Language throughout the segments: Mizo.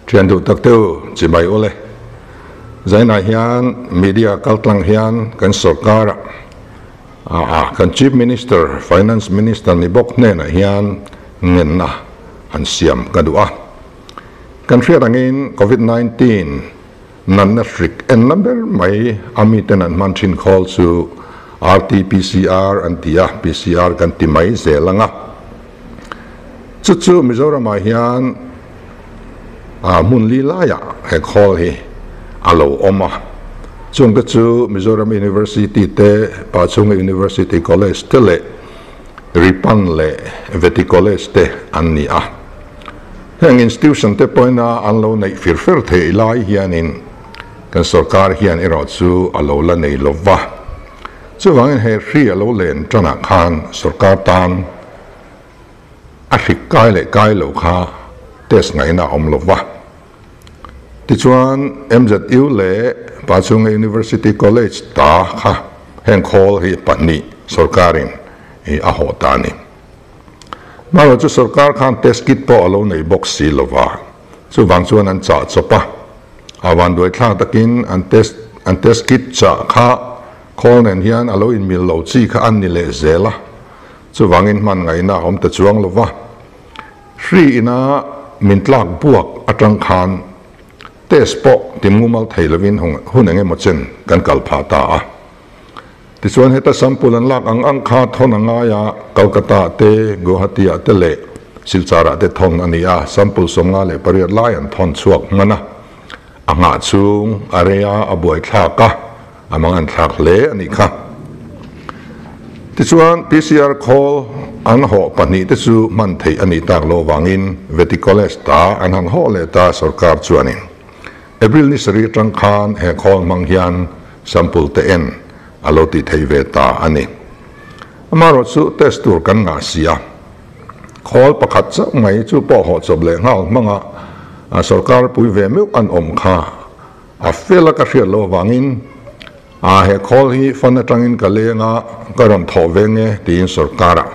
Thian duh tak deuh chimai ule. Zainah hian media kaltlang hian kan sorkar ah kan Chief Minister, Finance Minister ni bawk hnenah hian ngenna an siam ka duh a. Kan hriat angin Covid 19 natna hrik en la ber mai a miten an hman thin khawl chu RT-PCR an ti a, PCR kan ti mai zel anga. Chu chu Mizoramah hian hmun li laiah he khawl hi a lo awm a. Chungte chu Mizoram University te, Pachhunga University College te leh Ripan leh Vety College te an ni a. Heng institution te pawhin an lo neih fir fer theih lai hianin kan sorkar hian erawh chu a lo la nei lo va. Chuvangin he hri a lo len tanah khan sorkar tan a hrik kai leh kai lo kha test ngaihna a awm lo va. Tichuan MZU leh Pachhunga University College ta kha heng khawl hi pahnih sorkarin a hawh ta a ni. Hmarawh chu sorkar khan test kit pawh a lo nei bawk si lo va, chuvang chuan an chah chawp a. A vanduai thlak takin an test an test kit chah kha khawl nen hian a lo inmil lo chi kha an ni leh zel a, chuvangin hman ngaihna a awm ta chuang lo va. Hri ina min tlak buak atang khan test pawh timngumal thei lovin hun eng emaw chen kan kal phah ta a. Tichuan heta sample an lak ang ang kha thawn a ngai a, Kolkata te, Guwahati ah te leh Silchar ah te thawn a ni a, sample 58 lai an thawn chhuak hman a, a nghah chhung a rei a, a buai thlak a, a mang an thlak hle a nih kha. Tichuan PCR khawl an hawh pahnih te chu hman theih a nih tak loh avangin Vety College ta an han hawh leh ta sorkar chuanin April ni sarih atang khan he khawl hmang hian sample te en a lo tih theih ve ta a ni. Amaherawh chu test tur kan ngah si a, khawl pakhat chauh mai chu pawh hawh chawp leh nghal hmanga sorkar pui ve meuh an awm kha a fel a ka hriat loh avangin a he khawl hi fund atangin ka leng a, ka rawn thawh ve nge tiin sorkarah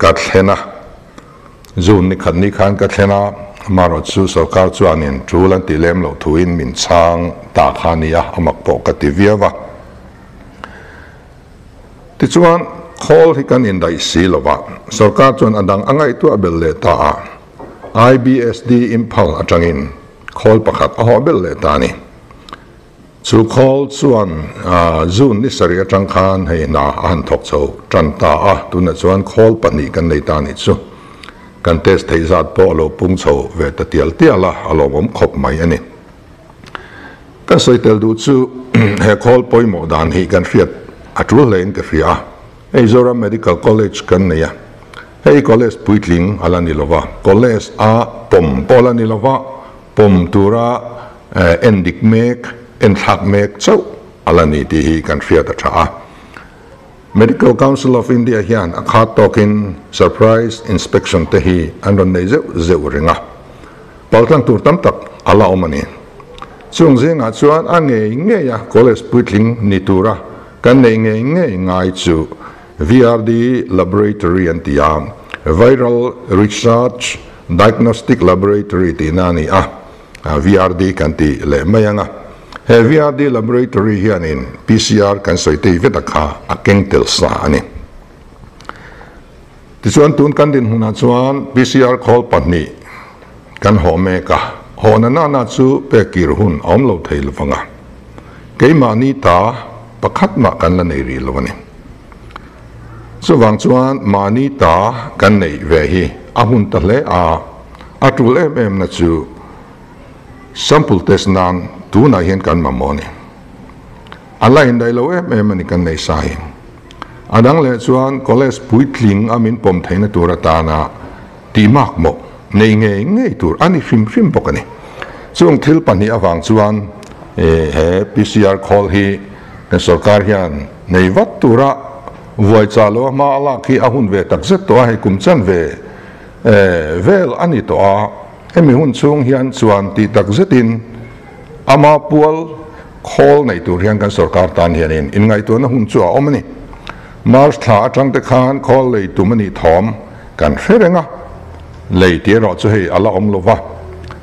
ka thlen a. June ni khat ni khan ka thlen a, amaherawh chu sorkar chuanin tul an tih lem loh thuin min chhang ta kha a ni a, a mak pawh ka ti viau a. Tichuan, khawl hi kan indaih si lo va, sorkar chuan a dang a ngaihtuah belh leh ta a, IBSD Imphal atangin khawl pakhat a hawh belh leh ta a ni. Chu khawl chuan June ni sarih atang khan hei hna a han thawk chho tan ta a, tunah chuan khawl pahnih kan nei ta a nih chu. Kan test theih zat pawh a lo pung chho ve ta tial tial a, a lawmawm khawp mai a ni. Kan sawi tel duh chu he khawl pawimawh dan hi kan hriat a tul hlein ka hria a, hei Zoram Medical College kan nei a, hei college puitling a la ni lo va, college a pawm pawh a la ni lo va, pawm tura en dik mek, en thlak mek chauh a la ni tih hi kan hriat a tha a. Medical Council of India hian a khat tawkin surprise inspection te hi an rawn nei zeuh zeuh reng a, paltlang tur tam tak a la awm a ni. Chung zingah chuan a ngei ngei a college puitling ni tura kan neih ngei ngei ngai chu VRD Laboratory an ti a, Viral Research Diagnostic Laboratory tihna a ni a, VRD kan ti leh mai ang a. He VRD Laboratory hianin PCR kan sawi tei vet a kha a keng tel sa a ni. Tichuan tun kan dinhmunah chuan PCR khawl pahnih kan hawh mek a, hawhna nana chu pek kir hun a awm lo thei lo vang a, keimahni ta pakhat mah kan la nei rih lo a ni. Chuvang chuan mahni ta kan neih ve hi a hun ta hle a, a tul em em na chu sample test nan tunah hian kan mamawh a ni. A la indaih lo em em a ni kan nei sa hi. A dang leh chuan college puitling a min pawm theihna tur atana tih mak mawh nei ngei ngei tur a ni hrim hrim bawk a ni. Chung thil pahnih avang chuan he PCR khawl hi kan sorkar hian nei vat tura vuai chah lo a hma a lak hi a hun ve tak zet tawh a, hei kum chan ve vel a ni tawh a, hemi hun chhung hian chuan tih tak zetin ama pual khawl nei tur hian kan sorkar tan hianin inngaihtuahna hun chu a awm a ni. March thla atang te khan khawl lei tum a nih thawm kan hre reng a, lei tih erawh chu hei a la awm lo va.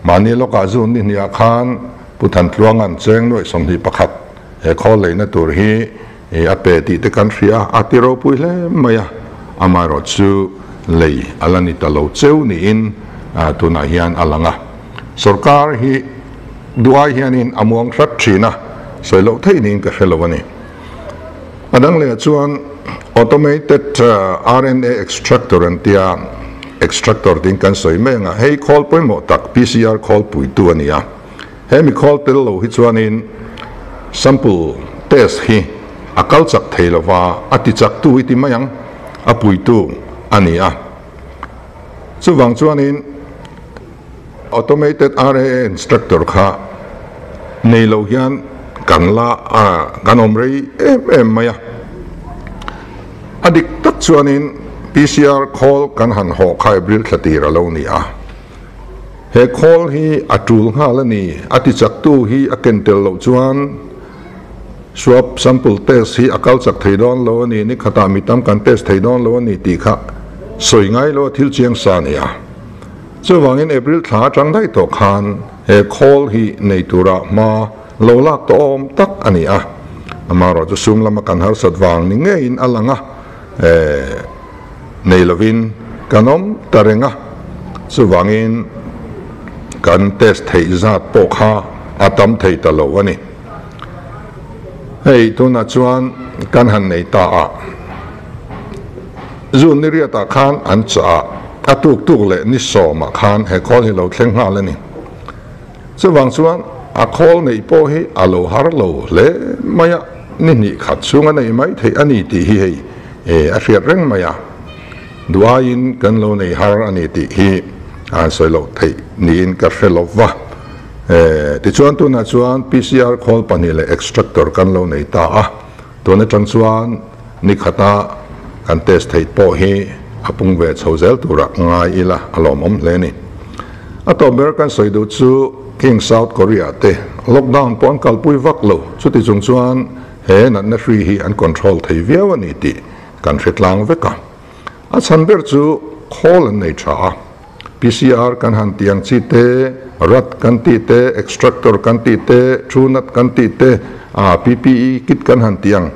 Mahni lawkah June ni hniah khan Pu Thantluanga'n cheng nuaih 21 he khawl leina tur hi a pe tih te kan hria a, a ti ropui hle mai a, amaherawh chu lei a la ni ta lo cheu niin tunah hian a lang a. Sorkar hi duai hianin a muang hrat thin a, sawi loh theih niin ka hre lo a ni. A dang lehah chuan Automated RNA Extractor an tia, extractor tiin kan sawi mai ang a, hei khawl pawimawh tak PCR khawl puitu a ni a. He mi khawl tel lo hi chuanin sample test hi a kal chak thei lo va, a ti chaktu i ti mai ang, a puitu a ni a. Chuvang chuanin Automated RAA instructor kha nei lo hian kan la kan awm rei em em mai a. A dik tak chuanin PCR khawl kan han hawh kha April thla tir a lo ni a. He khawl hi a tul nghal a ni, a ti chaktu hi a ken tel loh chuan swab sample test hi a kal chak thei dawn lo a ni, ni khatah mi tam kan test thei dawn lo a ni tih kha sawi ngai lo a thil chiang sa a ni a. Chuvangin April thla atang daih tawh khan he khawl hi nei tura hma lo lak tawh awm tak a ni a, amaherawh chu sum lama kan harsat vang ni ngeiin a lang a, nei lovin kan awm ta reng a, chuvangin kan test theih zat pawh kha a tam thei ta lo a ni. Hei tunah chuan kan han nei ta a. June ni riatah khan an chah a, a tuk tuk leh ni sawmah khan he khawl hi lo thleng nghal a ni. Chuvang chuan a khawl neih pawh hi a lo har lo hle mai a, ni hnih khat chhung a nei mai theih a ni tih hi hei a hriat reng mai a, duh aiin kan lo nei har a ni tih hi a sawi loh theih niin ka hre lo va. Tichuan tunah chuan PCR khawl pahnih leh extractor kan lo nei ta a. Tun atang chuan ni khata kan test theih pawh hi a pung ve chho zel turah ngai ila a lawmawm hle a ni. A tawp ber kan sawi duh chu King South Korea te lockdown pawh an kalpui vak lo, chuti chung chuan he natna hri hi an control thei viau a ni tih kan hre tlang vek a. A chhan ber chu khawl an nei tha a, PCR kan han tih ang chi te, rat kan tih te, extractor kan tih te, Truenat kan tih te, PPE kit kan han tih ang,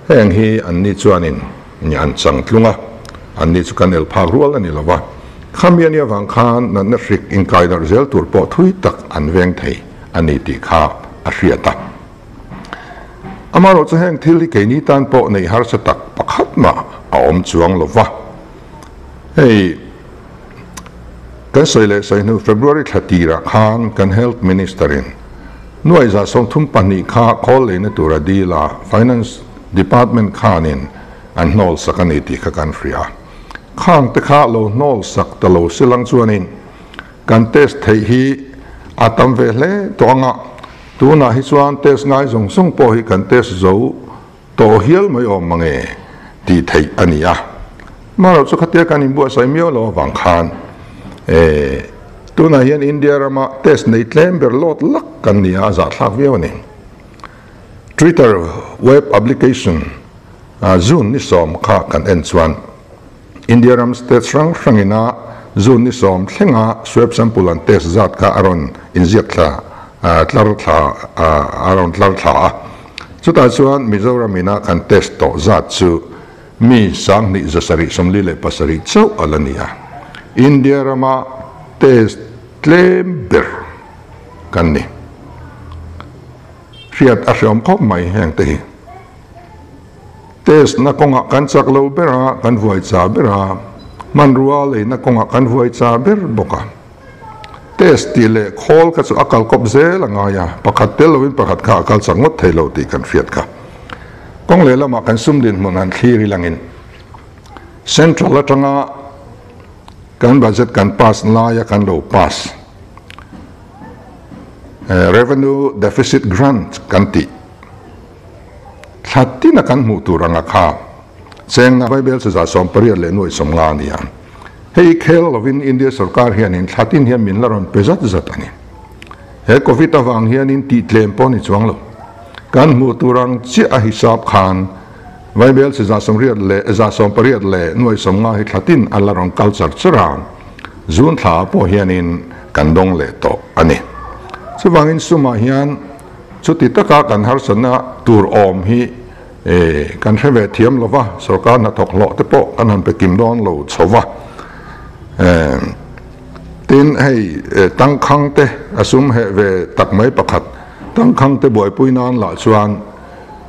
heng hi an ni chuanin an chang tlung a, an ni chu kan el phak rual a ni lo va. Khami a nih avang khan natna hrik inkai darh zel tur pawh thui tak an veng thei a ni tih kha a hriat a. Amaherawh chu heng thil hi keini tan pawh neih harsa tak pakhat mah a awm chuang lo va. Hei kan sawi leh sawi hnu February thla tirah khan kan Health Minister in nuaih 32 kha khawl leina tur a dil a, Finance Department khanin an hnawl sak a ni tih kha kan hria. Khang te kha lo hnawl sak ta lo silang chuanin kan test theih hi a tam ve hle tawh anga, tunah hi chuan test ngai zawng zawng pawh hi kan test zo tawh hial mai awm mange tih theih a ni a. Marawh chu khatia kan inbuatsaih miau lo avang khan tunah hian India rama test nei tlem ber lawt lak kan ni a, a zahthlak viau a ni. Twitter web application June ni sawm kha kan en chuan India ram state hrang hrangina June ni sawm thlenga swab sample an test zat kha a rawn inziak thla tlar thla a rawn tlar thla a. Chutah chuan Mizoram ina kan test tawh zat chu mi 2747 chauh a la ni a. India rama test tlem ber kan ni. Hriat a hreawm khawp mai heng te hi. Test na kawngah kan chak lo ber a, kan vuai cha ber a, hmanrua leina kawngah kan vuai cha ber bawk a. Test tih leh khawl kha chu a kal kawp zel a ngai a, pakhat tel loin pakhat kha a kal chak ngawt thei lo tih kan hriat kha. Kawng lehlamah kan sum dinhmun han thlir ilangin Central atanga kan budget kan pass laia kan lo pass Revenue Deficit Grant kan tih Thla tina kan hmuh tur anga kha chengna Bible chu 18 leh nuaih 50 a ni a. Hei khel lovin India sorkar hianin thla tin hian min la rawn pe zat zat a ni. He Covid avang hianin tih tlem pawh ni chuang lo. Kan hmuh tur ang chiah a hisap khan Bible chu 80 leh 18 leh nuaih 50 hi thla tin a la rawn kal char char a. June thla ah pawh hianin. kan dawng leh tawh a ni. Chuvangin sumah hian chuti taka kan harsatna tur awm hi kan hre ve thiam lo va, sorkar hnathawk hlawh te pawh kan han pe kim dawn lo chho va. Tin, hei tangkhang te a sum heh ve tak mai pakhat, tangkhang te buaipui nan lah chuan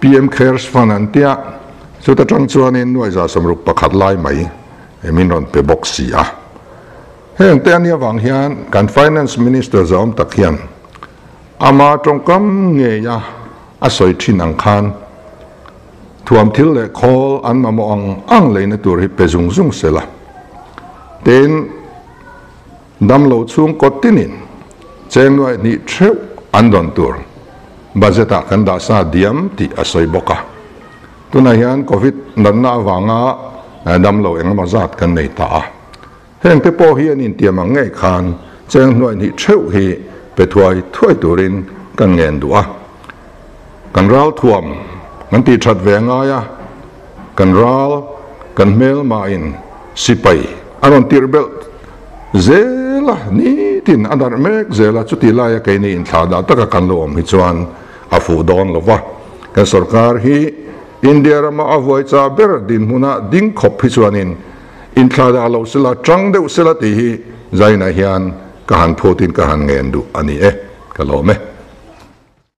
PM Cares Fund an tia, chuta tang chuanin nuai 161 lai mai min rawn pe bawk si a. Heng te a nih avang hian kan Finance Minister zawm tak hian ama tawngkam ngeia a sawi thin ang khan thuam thil leh khawl an mamawh ang ang leina tur hi pe zung zung se la. Tin, damlo chhungkaw tinin cheng nuai hnih theuh an dawn tur budget ah kan dah sa diam tih a sawi bawk a. Tunah hian Covid natna avanga damlo engemaw zat kan nei ta a. Heng te pawh hi an intiam ang ngei khan cheng hnuai hnih theuh hi pe thuai thuai turin kan ngen duh a. Kan ral thuam kan tih that ve ngai a, kan ral kan hmelmain sipai a rawn tirh belh zel a, nitin a darh mek zel a, chuti laia keini inthlahdah taka kan lo awm hi chuan a fuh dawn lo va. Kan sorkar hi India rama a vuai cha ber dinhmuna ding khawp hi chuanin Inthla dah lo sela, tang deuh sela tih hi Zaina hian ka han phutin ka han ngen duh a ni e, ka lawm e.